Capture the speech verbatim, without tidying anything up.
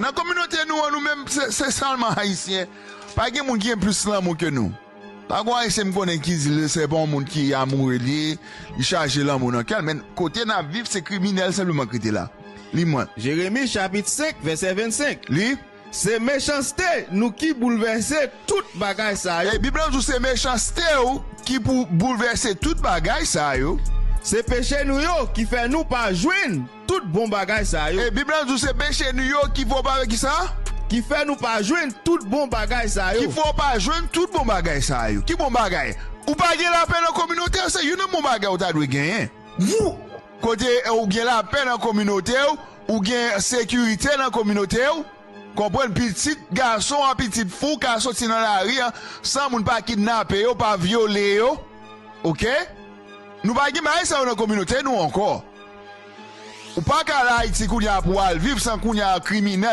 Nan kominote nou an, nou menm, se, se sèlman Ayisyen. Pa gen moun ki gen plis lanmou ke nou. Pa gen Ayisyen m konnen ki di l se pa yon moun ki amoure li, li chaje lanmou nan kè l, men kote n ap viv, se kriminèl senpleman k rete la. Li mwen. Jeremi chapit senk, vèsè vennsenk. Li. Se mechanste nou ki boulvèse tout bagay sa yo. E Bib lan di w se mechanste w ki pou boulvèse tout bagay sa yo. Se peche nou yo ki fè nou pa jwenn tout bon bagay sa yo. E Bib lan di w se peche nou yo ki fè w pa fè kisa? Ki fè nou pa jwenn tout bon bagay sa yo. Ki fè w pa jwenn tout bon bagay sa yo. Ki bon bagay? Ou pa gen lapè nan kominote w, se youn nan bon bagay ou ta dwe genyen. Wou! Kote ou gen lapè nan kominote w, ou gen sekirite nan kominote w. Konprann, pitit gason an, pitit fi w ka soti nan lari an san moun pa kidnape yo, pa vyole yo. Oke? Nou pa gen bagay sa yo nan kominote nou ankò. Ou pa ka al Ayiti kounye a pou w al viv san kounye a kriminèl